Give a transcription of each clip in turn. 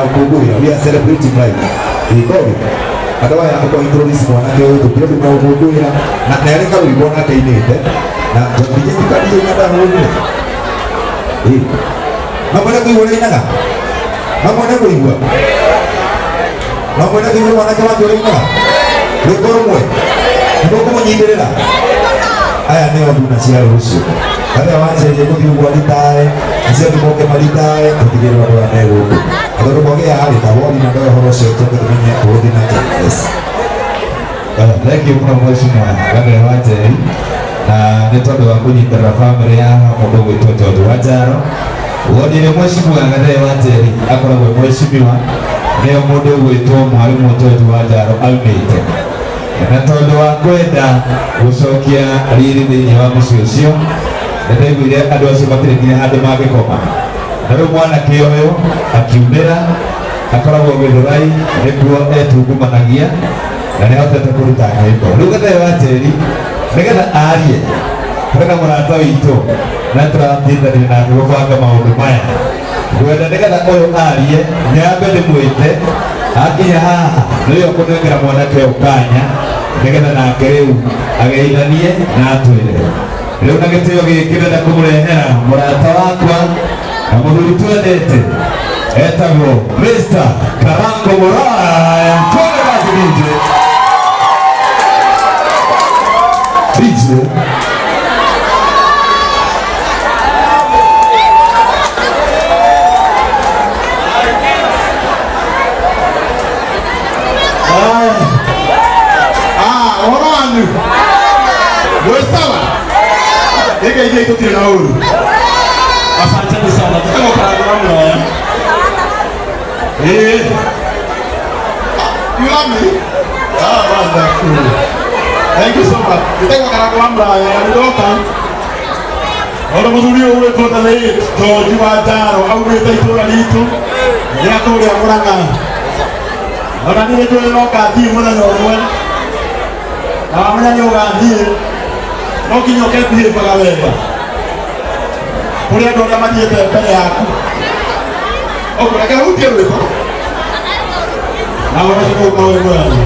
Tunakũngũĩra, we are celebrating life. Ĩkogi andũ aya ũko introduce mwanake ũyũ tũkire tũkũngũĩra na na arĩ karwĩmbo nake ainĩte na DJ DJ ndahũrire. Ĩ no mwende kũigua ũrĩa ainaga, no mwende kũigua, no mwende kũigua mwanake wake ũrĩa ainaga rwĩmbo rũmwe nĩguo kũmũnyitĩrĩra. Aya nĩo nduna cia rũciũ, arĩa wanjĩrĩrie gũthiĩ ũguo aritae, acio angĩ moke maritae, tũtigĩrĩrwo andũ aya me gũkũ. Na tondũ kwagĩa harĩ ta woni na ndoe ũhoro ũcio tũke tũmenye tũgũthiĩ na atĩa. Yes. Thank you mũno Mheshimiwa Gabriel Wanjeri na nĩ tondũ wa kũnyitĩrĩra bamĩrĩ ya mũndũ ũgwĩtwo George Wanjaro. Wonire Mheshimiwa Gabriel Wanjeri akoragwo e mheshimiwa nĩyo mũndũ ũgwĩtwo mwarimũ George Wanjaro aumĩte, na tondũ wa kwenda gũcokia riri thĩinĩ wa mũciĩ ũcio, nĩ ndaiguire andũ acio matirĩ nginya handũ mangĩkoma, na rĩu mwanake ũyũ akiumĩra akoragwo Gĩthũrai nĩkuo etungumanagia na nĩ ahotete kũruta nyĩmbo. Rĩu Gathee wa Njeri nĩgetha arie kũrĩ na mũrata witũ na tũratindanire nake gũbanga maũndũ maya, ngwenda nĩgetha ũyũ arie nyambe ndĩmwĩte akinya haha nĩwe ũkũnengera mwanake ũyũ kanya nĩgetha nake rĩu ageithanie na atwĩre. Rĩu na gĩtĩo gĩkĩ ndĩrenda kũmũrehera mũrata wakwa na mũthuri twendete etagwo Mr. Karango Muraya. Twende basi DJ. DJ. Ah, ũhoro wanyu mwĩ sawa? Ĩgeithia tũtirĩ na ũru. Asanteni sana. Njĩtagwo Karangũ wa Mũraya. Ĩĩ. You love me? Ah, wonderful. Thank you so much. Njĩtagwo Karangũ wa Mũraya na nĩndoka. Ona mũthuri ũyũ ũgwĩtwo the late George wa Njaro aumĩte itũũra ritũ rĩa kũrĩa Mũrang'a. Ona niĩ nĩnjũĩ no ngathiĩ mũthenya ũmwe, na wamenya nĩ ũgathiĩ no nginya ũkebihĩbaga wega kũrĩ andũ arĩa mathiĩte mbere yaku. Ũguo reke hutie rwĩmbo na ũhoro ũcio ũgũkorwo wĩ mwega.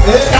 Yeah.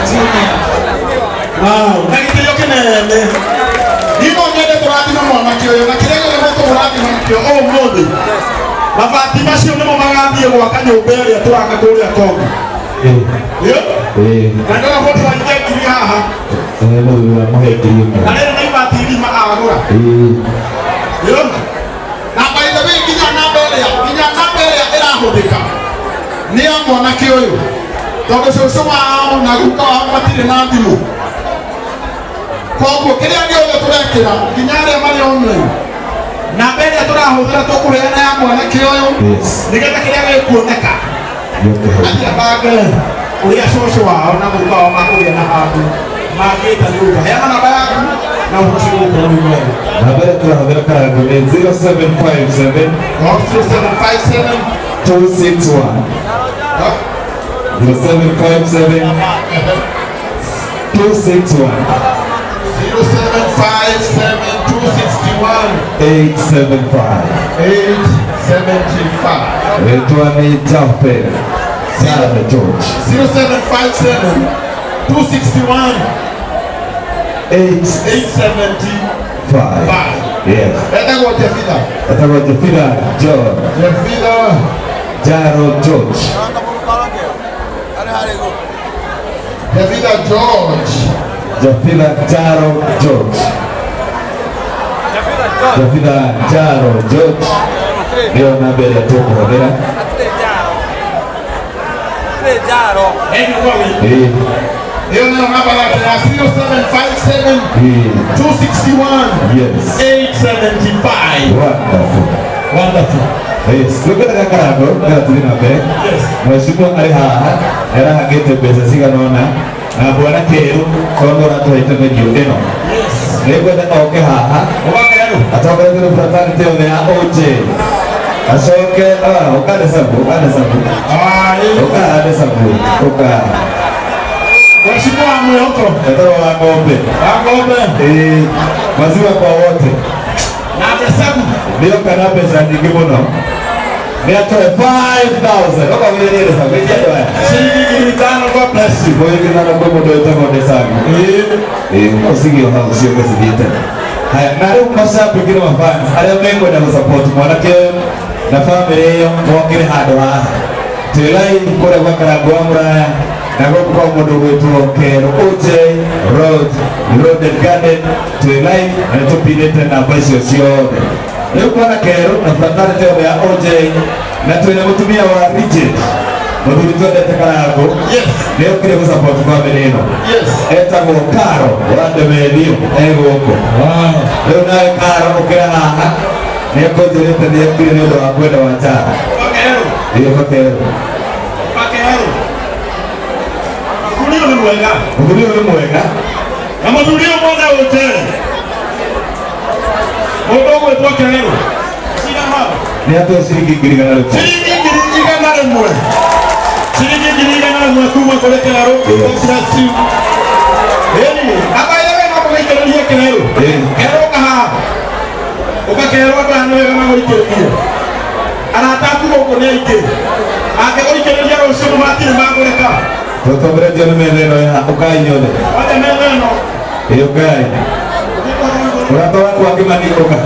Junior. Wow, na gĩtĩo kĩnene. Niĩ no nyende tũrathime mwanake ũyũ na kĩrĩa gĩothe mũkũmũrathima nakĩo ũmũthĩ. Mabati macio nĩmo magathiĩ gwaka nyũmba ĩrĩa tũraka kũrĩa Kongo. Ĩyo. Na ndoga boti wa ngiri haha. Mũthuri wa mũhe 1000. Na rĩrĩ nĩ ibati irima agũra. Ĩyo. Na by the way nginya namba ĩrĩa ĩrahũthĩka nĩ ya mwanake ũyũ tondũ cũcũ wao na guka wao matirĩ na thimũ, koguo kĩrĩa gĩothe tũrekĩra nginya arĩa marĩ online, namba ĩrĩa tũrahũthĩra tũkũheana ya mwanake ũyũ nĩgetha kĩrĩa gĩkuoneka Gĩoke hau. Athiĩ abange ũrĩa cũcũ wao na guka wao makũgĩa na handũ mangĩta nyũmba. Heana namba yaku na ũhoro ũcio ũgũkorwo wĩ mwega. Namba ĩrĩa tũrahũthĩra, Karangũ, nĩ 0757 0757 261 0757 261 0757 261 875. 875. Rĩtwa nĩ Jafet Sarah George. 0757 261 8 875. 5. Yes. Etagwo Jefitha. Etagwo Jefitha John. Jefitha Jaro George. Jefitha George. Jefitha Jaro George. Jefitha Jaro George. Nĩyo namba ĩrĩa tũkũhũthĩra. Ĩĩ. Hiyo ndio namba yake ya 0757 261 875. Wonderful. Wonderful. Yes, twĩkwenda Karango nĩgetha tũthiĩ na mbere. Mheshimiwa arĩ haha nĩarahangĩte mbeca cigana ũna na bwana Kĩru tondũ ũratũhete menu ĩno. Nĩngwenda oke haha atongoretie fraternity yothe ya OJ. Acoke ũkande sabu, ũkande sabu. Ũkande sabu, ũka. Mheshimiwa Mwihoko. Etagwo wa ng'ombe. Wa ng'ombe. Ĩĩ, maziwa kwa wote. Na hesabu. Nĩoka na mbeca nyingĩ mũno. Nĩ atoe 5000. Ũkagĩrĩria hesabu, ĩtia andũ aya. Shilingi 5,000, God bless you. Mwĩngĩ thano kwĩ mũndũ wĩtagwo Desagu. Ĩĩ, ũcigio hau ciũke cithiĩte. Haya, na rĩu mashabiki na mafans arĩa mekwenda gũsupport mwanake ũyũ na famĩlĩ ĩyo mokĩre handũ haha. Twĩ live kũrĩa gwa Karango wa Mũraya na gũkũ kwa mũndũ gwĩtwo Kero OJ Road Road and Garden. Twĩ live na nĩtũpinĩte namba icio ciothe. Rĩu kwana Kero na fraternity yothe ya OJ na twĩna mũtumia wa Richard, mũthuri twendete Karango. Nĩ okire gũsupport famĩlĩ ĩno. Etagwo Karo wa Ndemethio e gũkũ. Rĩu nawe Karo ũkĩra haha nĩ ekũnjĩrĩte nĩ okire nĩ ũndũ wa kwenda wa njara. Ĩĩ, kwa Kero. Kwa Kero. Mũthuri ũyũ nĩ mwega. Mũthuri ũyũ nĩ mwega. Na mũthuri ũyũ mwene ũte. Mũndũ ũgwĩtwo Kero. Cira hau. Nĩ atũhe ciringi 100,000. Ciringi 100,000. Ciringi 100,000 kuma kũrĩ Kero. God bless you. Ĩni, abaire we no mũgĩikĩrĩrie Kero. Kero ũka haha. Ũka Kero, andũ aya nĩ wega magũikĩrĩrie. Arata aku gũkũ nĩ aingĩ. Angĩgũikĩrĩria rũciũ matirĩ magũrĩka. Tũtongoretio nĩ metha ĩno ya ũkai inyuothe. Othe metha ĩno. Ĩĩ, ũkai. Mũrata wakwa Kĩmani, ũka.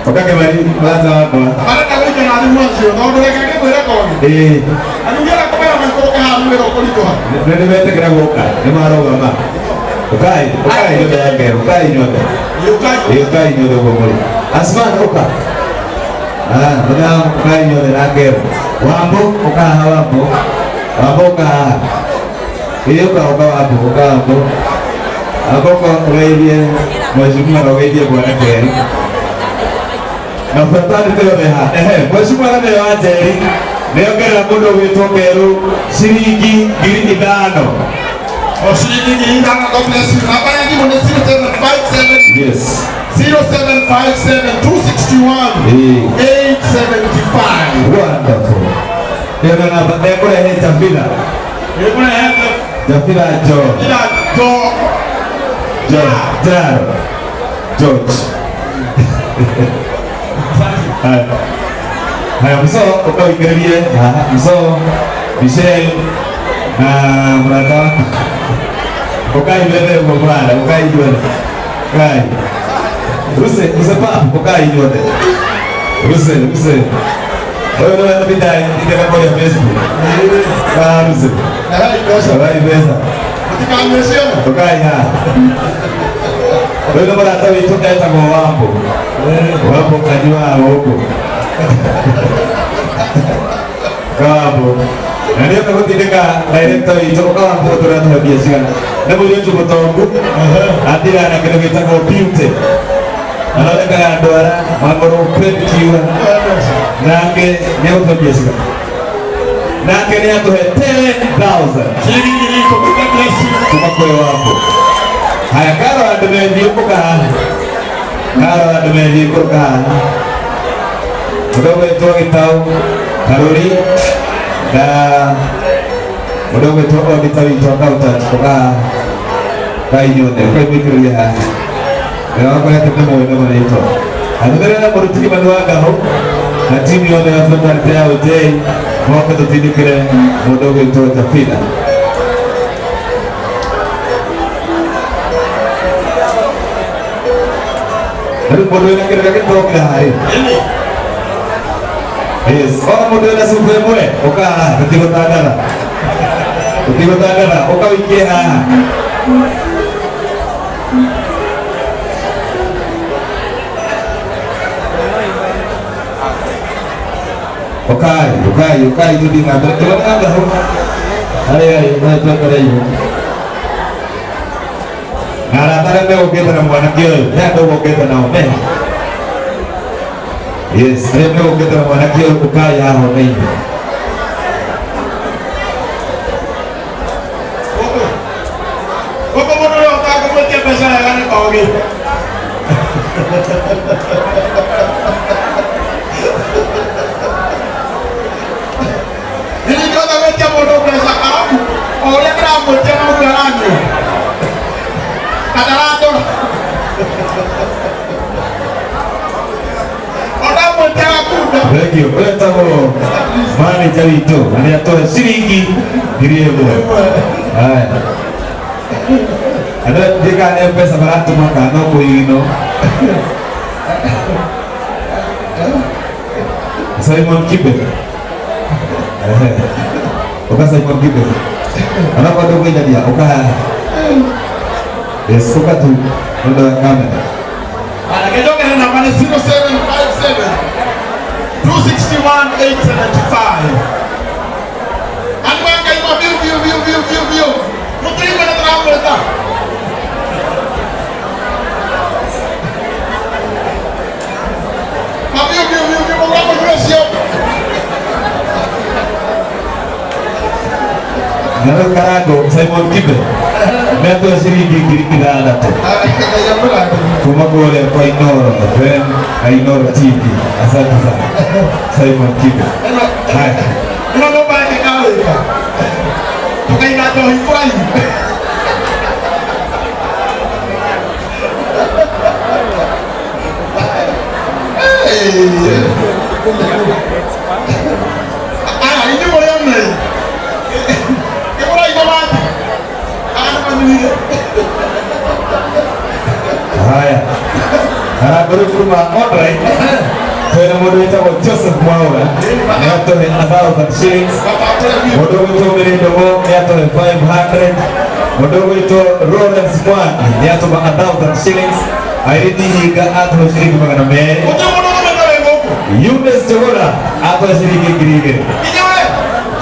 Ũka Kĩmani, mũrata wakwa. Marenda gũikia na thimũ acio tondũ reke ngĩkwĩre koni. Athuri arĩa kũmera maikũrũke haha mwĩra ũkũritũha. Nĩ nĩmetĩkĩra gũka, nĩ marũgama. Ũkai, ũkai inyuothe ya Kero, ũkai inyuothe. Ĩĩ, ũkai inyuothe ũguo mũrĩ. Asman, ũka. Ah, mũthenya ũkai inyuothe na Kero. Wambo, ũka haha Wambo. Wambo, ũka haha. Ĩĩ, ũka, ũka Wambo, ũka Wambo. Wambo, ũka ũgeithie mheshimiwa na ũgeithie bwana Kero. Na fraternity yothe haha. Ehe, mheshimiwa nĩ wa Njeri nĩongerera mũndũ ũgwĩtwo Keru ciringi 5,000. O ciringi 5,000, God bless you. Namba ya thimũ nĩ 0757 0757 261 875. Wonderful. Ndio na namba nĩekũrehe Jafila. Nĩekũrehe Jafila John. Jafila John. John. Jaro. George. Haya. Haya, mso ũkaũingĩrĩrie haha mso Michelle. Na mũrata waku. Ũkai mbere ũguo mũranda, ũkai inyuothe. Ũkai. Ruse, Ruse pap, ũkai inyuothe. Ruse, Ruse. Ũyũ nĩwe tũbita iteka kũrĩa Facebook. Ka Ruse. Ũkai mbeca. Ũkai haha. Ũyũ nĩ mũrata witũ etagwo Wambo. Wambo kanyuaga gũkũ. Wambo. Na nĩ oka gũtindĩka director witũ ũka Wambo ũtũratũhe mbia cigana. Nĩ mũirĩtu mũtongu. Atira na kĩndũ gĩtagwo beauty. Athondekaga ndwara, magũrũ, pedicure. Nake nĩ egũtũhe mbia cigana. Nake nĩ atũhe 10,000 Ciringi 10,000. God bless you. Kuma kwĩ Wambo. Haya, karo andũ methiĩ ũka haha. Karo andũ methiĩ kũrũka haha. Mũndũ ũgwĩtwo Gĩtaũ Karũri na mũndũ ũgwĩtwo auditor witũ accountant ũka haha. Kai inyuothe, ũkai mũikĩrĩrie haha. Na wakorete nĩ mũĩ na marĩtwa. Atũmĩrĩra na mũruti Kimani wa Ngahũ na timu yothe ya fraternity ya Ujei moke tũtindĩkĩre mũndũ ũgwĩtwo Jafina. Rĩu mũndũ wĩna kĩrĩra gĩtokire haha rĩ. Yes, ona mũndũ wĩna cuba ĩmwe ũka haha tũtigũtangatha. Tũtigũtangatha, ũka ũikie haha. Ũkai, ũkai, ũkai tũthiĩ na mbere. Kĩrĩa na ngahũ. Harĩa arĩ, no twetereirwo. Na arata arĩa megũkĩte na mwanake ũyũ, he andũ ũgũkĩte nao, meha. Yes, arĩa megũkĩte na mwanake ũyũ, ũkai haha ũmeine. Gũkũ mũndũ ũrĩa ũtangĩmwĩtia mbeca wega nĩ kogi. Niĩ ndingĩhota gwĩtia mũndũ mbeca arabu o ũrĩa ndĩramwĩtia noguo aranyua. Na ndarandora. O ndamwĩtia agakunda. Thank you. Ũyũ etagwo manager witũ na nĩ atũhe ciringi 1,000. Haya. Andũ ndiũĩ kana nĩ mbeca maratũma kana no kũigino. Simon Kibe. Ehe. Ũka Simon Kibe. Onakorwo ndũkũinania ũka haha. Yes, ũka tu nĩ ũndũ wa kamera. Anakejongera namba ni 0757 261 875. Andũ a Ngai ma biũ biũ biũ biũ biũ biũ. Mũtiraigua na tũramwĩta. Ma biũ biũ biũ biũ mũramũnyua ũcio. Na rĩu Karango Simon Kibe nĩ atũhe ciringi 6,000 kuma kũrĩa kwa Inoro FM na Inoro TV. Asante sana Simon Kibe. Haya. Ĩno nyũmba yake kawĩka. Tũkaina njohi kũraihu. Aya, inyuĩ mũrĩ onei. Ĩ mũraigua mati? Aya nĩ manyuire. Haya. Karango rĩu kuma online twĩna mũndũ wĩtagwo Joseph Mwaura nĩ atũhe 1,000 shillings. Mũndũ ũgwĩtwo Mary Ndogo nĩ atũhe 500. Mũndũ ũgwĩtwo Lawrence Mwangi nĩ atũma 1,000 shillings. Irene Hinga atũhe ciringi 200. Gũtirĩ mũndũ ũthomete wĩ gũkũ. Eunice Njuguna atũhe ciringi 2,000. Nginya we.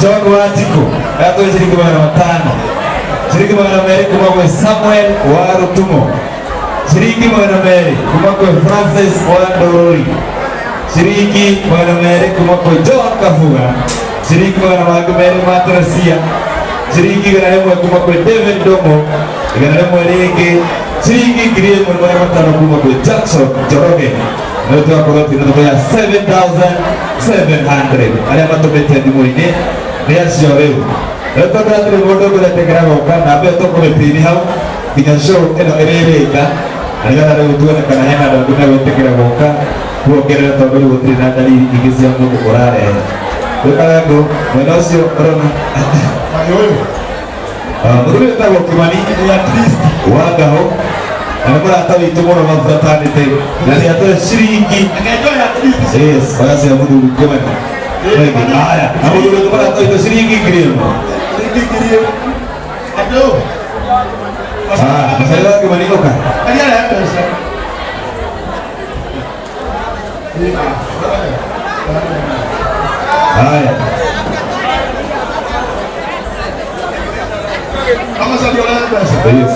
John Wanjiku atũhe ciringi 500. Ciringi 200 kuma gwĩ Samuel wa Rutumo. Ciringi 200 kuma kwĩ Francis wa Ndũrũri. Ciringi 200 kuma kwĩ John Kabuga. Ciringi 200 ma Teresia. Ciringi 100 kuma kwĩ David Ndomo. 100 rĩngĩ ciringi 1,500 kuma kwĩ Jackson Njoroge. Na rĩu tũgakorwo twĩna thoko ya 7,700 arĩa matũmĩte thimũ-inĩ nĩ acio rĩu. Rĩu tondũ hatirĩ mũndũ ũngĩretĩkĩra gũka namba ĩyo tũkũmĩpini hau nginya show ĩno ĩrĩrĩka na nĩgetha rĩu tuone kana hena andũ angĩ megwĩtĩkĩra gũka kuongerera tondũ rĩu gũtirĩ na dalili ingĩ cia mũndũ ũrarehe. Rĩu Karango mwena ũcio ũrona Ũyũ. Mũthuri wĩtagwo Kimani wa Ngaho na nĩ mũrata witũ mũno wa fraternity na nĩ atũhe ciringi. Yes, oya cia mũthuri Kimani. Thank you. Haya, na mũthuri witũ mũrata witũ ciringi 1000. Ah, mũcere wa Kimani ũka. Haya. Yes.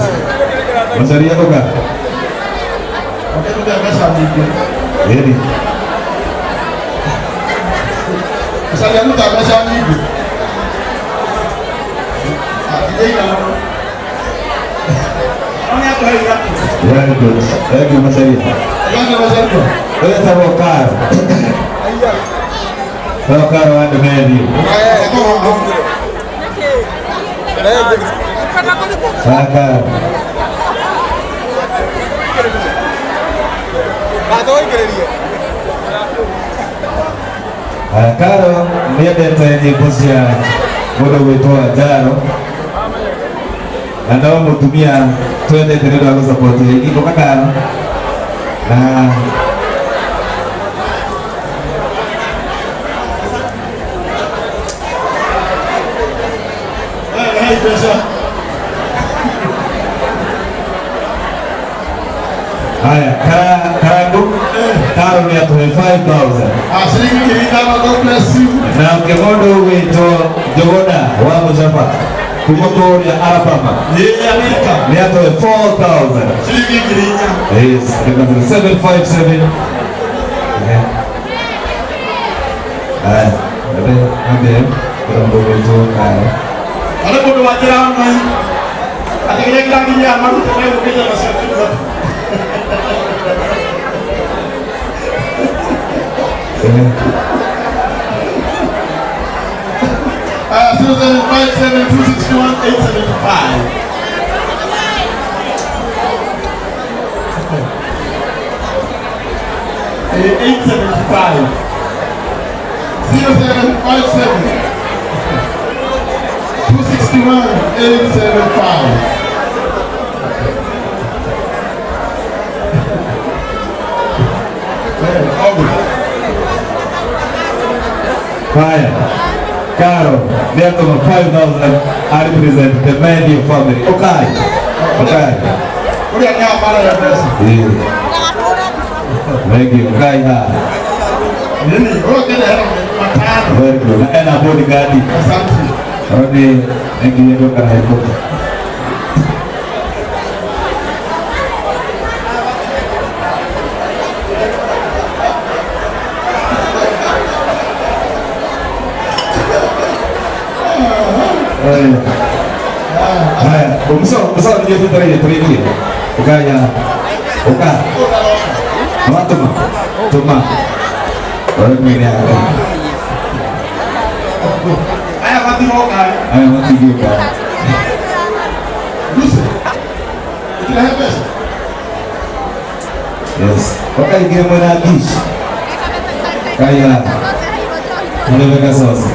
Macaria ũka. Ĩni. Macaria mbeca nyingĩ. Very good. Thank you, Macaria. Ũyũ etagwo Karo. Etagwo Karo wa Ndemethi. Karo. Haya, Karo nĩendete nyĩmbo cia mũndũ gwĩtwo Njaro na no mũtumia twendete nĩ ũndũ wa gũsupport ĩngĩ ũka Karo na Haya, Karangu Karo nĩ atũhe 5000. Ciringi 5,000, God bless you. Na mũndũ ũgwĩtwo Njũgũna wa Mũcaba kuma kũrĩa Alabama nĩ atũhe 4000. Ciringi 4,000. Yes, 757. Haya, ambe kuna mũndũ ũgwĩtwo Karo. Harĩ mũndũ wanjĩra Ngai atĩ kĩrĩa kĩragiria marute megũkĩte macio. 0757 261 875. 875. 0757 261 875. Haya, Karo nĩ atũma 5000 a represent the Mendio family. Okay. Okay. Ũrĩa nĩ amara ya mbeca. Thank you. Okay, ha. Nini? Ũrĩa kĩrehera matano. Very good. Na ena bodyguard. Asante. Odi ngiye kana helicopter. Haya, umuso umuso ndio tutare turie. Ukaya. Uka. Tuma. Tuma. Ora mwene aka. Aya matiroka. Aya matiroka. Lucy. Ukirehe mbeca. Yes. Wakaingia mwana dish. Kaya. Unaweka sauce.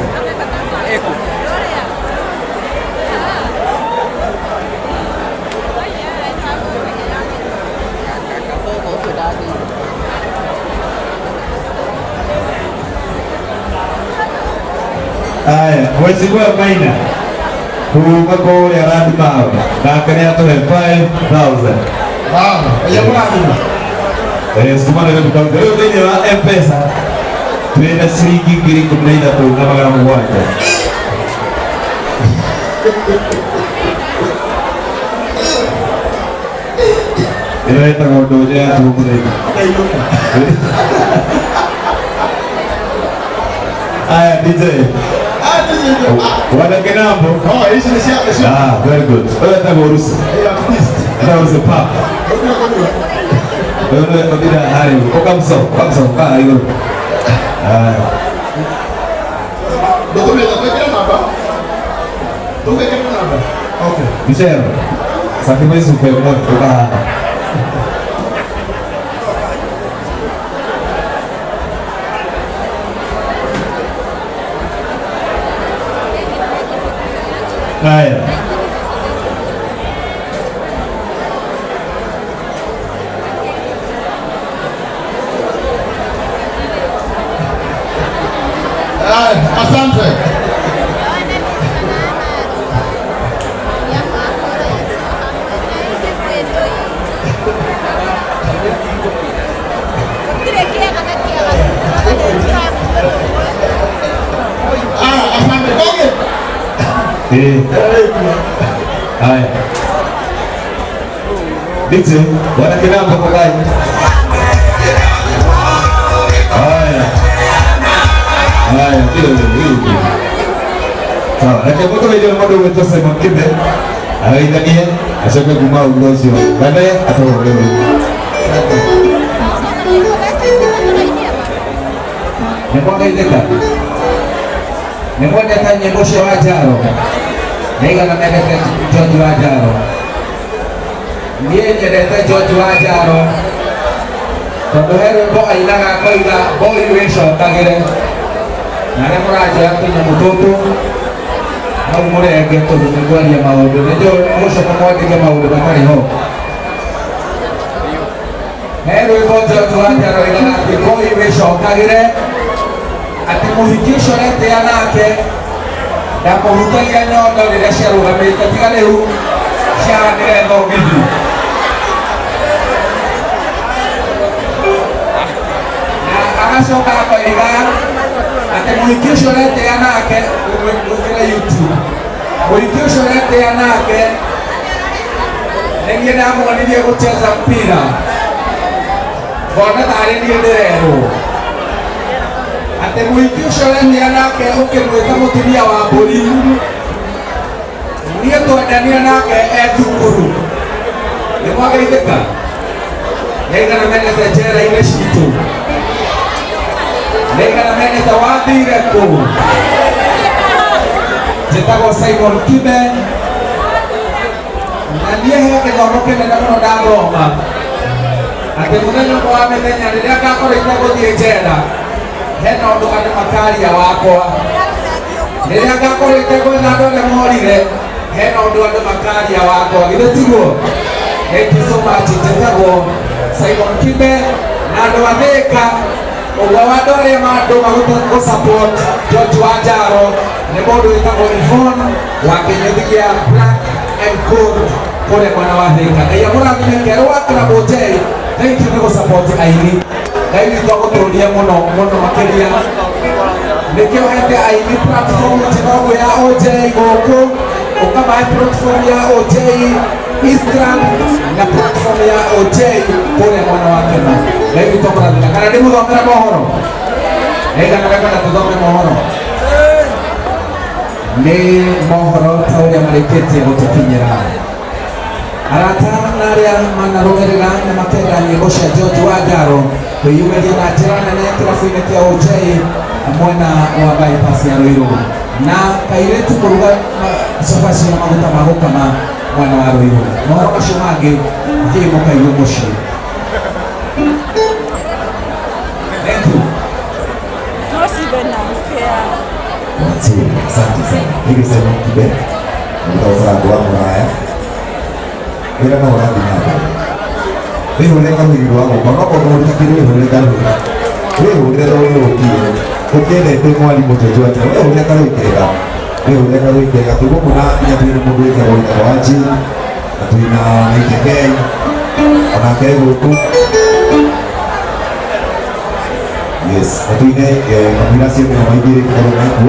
Aya, Mheshimiwa Maina kuma kũrĩa Randi Mawe nake nĩ atũhe 5000. Wow, aya mũrathima. Kuma Nairobi County. Rĩu thĩinĩ wa M-Pesa twĩna ciringi 13,700. Ĩno ĩtagwo ndũnje ya tũmũthenya. Aya, DJ. Wana kinambo. Oh, ici nĩ cia Ah, very good. Ũyũ etagwo Rusi. Etagwo Rusi Pap. Ũyũ nĩwe ũthira harĩa ũguo. Ũkamũco, ũkamũco, ũka igũrũ. Aya. Ndũkũmenya twĩkĩre namba. Tũgĩkĩre namba. Okay. Michelle, sacrifice ukwe mmoja ũka haha. Haya. Eh. Haya. DJ, wana kinamba kwa kai. Haya. Haya, ndio ndio. Sawa, reke mũtũgeithie mũndũ ũgwĩtwo Simon Kibe ageithanie acoke kuma ũguo ũcio baadaye atũhũrĩre rwĩmbo. Nĩmwageithĩka? Nĩmwendete nyĩmbo cia Wanjaro? Nĩaigana mendete George Wanjaro? Niĩ nyendete George Wanjaro tondũ he rwĩmbo ainaga akoiga boy wĩcokagĩre, na arĩa mũranjoya tũnyamũ tũtũ hau mũrenge tondũ nĩngwaria maũndũ nĩnjũĩ mũgũcoka mwandĩke maũndũ matarĩ ho. He rwĩmbo George Wanjaro aigaga atĩ boy wĩcokagĩre, atĩ mũhiki ũcio ũretĩa nake ndamũhutagia nyondo rĩrĩa ciarũgamĩte, tiga rĩu ciahanire thogithi. Na agacoka akoiga atĩ mũhiki ũcio ũretĩa nake, ũingĩre YouTube, mũhiki ũcio ũretĩa nake nĩ niĩ ndamuonirie gũcheza mpira, ngona tarĩ niĩ ndĩrerwo atĩ mũhiki ũcio ũretĩa nake ũkĩmwĩta mũtumia wa mbũri, niĩ twendanire nake e thukuru. Nĩ mwageithĩka? Nĩaigana mendete njera-inĩ citũ? Nĩaigana mendete wathire kũ? Njĩtagwo Simon Kibe na niĩ he gĩthomo kĩnene mũno ndathoma atĩ mũthenya ũmwe wa mĩthenya rĩrĩa ngakorwo itegũthiĩ njera, hena ũndũ andũ makaria wakwa. Rĩrĩa ngakorwo itegwetha andũ arĩa morire, hena ũndũ andũ makaria wakwa. Githĩ tiguo? Thank you so much. Njĩtagwo Simon Kibe na andũ a Thĩka, ũmwe wa andũ arĩa mandũma gũ support George Wanjaro nĩ mũndũ wĩtagwo Yvonne wa kĩnyũthi gĩa Black and Gold kũrĩa mwena wa Thĩka. Ngai amũrathime. Kerũ wa Club J, thank you nĩ gũ support aini. Ngai witũ agũtũrie mũno mũno makĩria. Nĩkĩo hete aini platform njega ũguo ya OJ gũkũ, ũkamahe platform ya OJ Eastland na platform ya OJ kũrĩa mwena wa Kenya. Ngai witũ amũrathime. Kana ndĩmũthomere mohoro? Nĩigana wekana tũthome mohoro? Nĩ mohoro ta ũrĩa marĩkĩtie gũtũkinyĩra. Arata na arĩa manarũmĩrĩra na makenda nyĩmbo cia George Wanjaro kwĩyumĩria na njĩra nene kĩrabu-inĩ kĩa OJ mwena wa bypass ya Ruiru, na kairĩtu kũruga cabaci na maguta ma gũkama mwena wa Ruiru. Mohoro macio mangĩ thiĩ mũkaigue mũciĩ. Thank you. Not even unfair. Asante sana. Hili Simon Kibe mũtaũkarango wa mũraya wĩra no ũrathiĩ na mbere. Wĩhũrĩre karũhigi rwa gũka onokorwo mũrĩ wĩhũrĩre karũhigi, wĩhũrĩre rũĩ rũkire ũkĩendete mwarimũ George Wanjaro, wĩhũrĩre karũhigi kega, wĩhũrĩre karũhigi kega. Twĩ gũkũ na nginya twĩna mũndũ wĩtagwo Wanji na twĩna Maitekei onake gũkũ. Yes, na twĩne kamũira ciomĩra maingĩ rĩngĩ mekuo.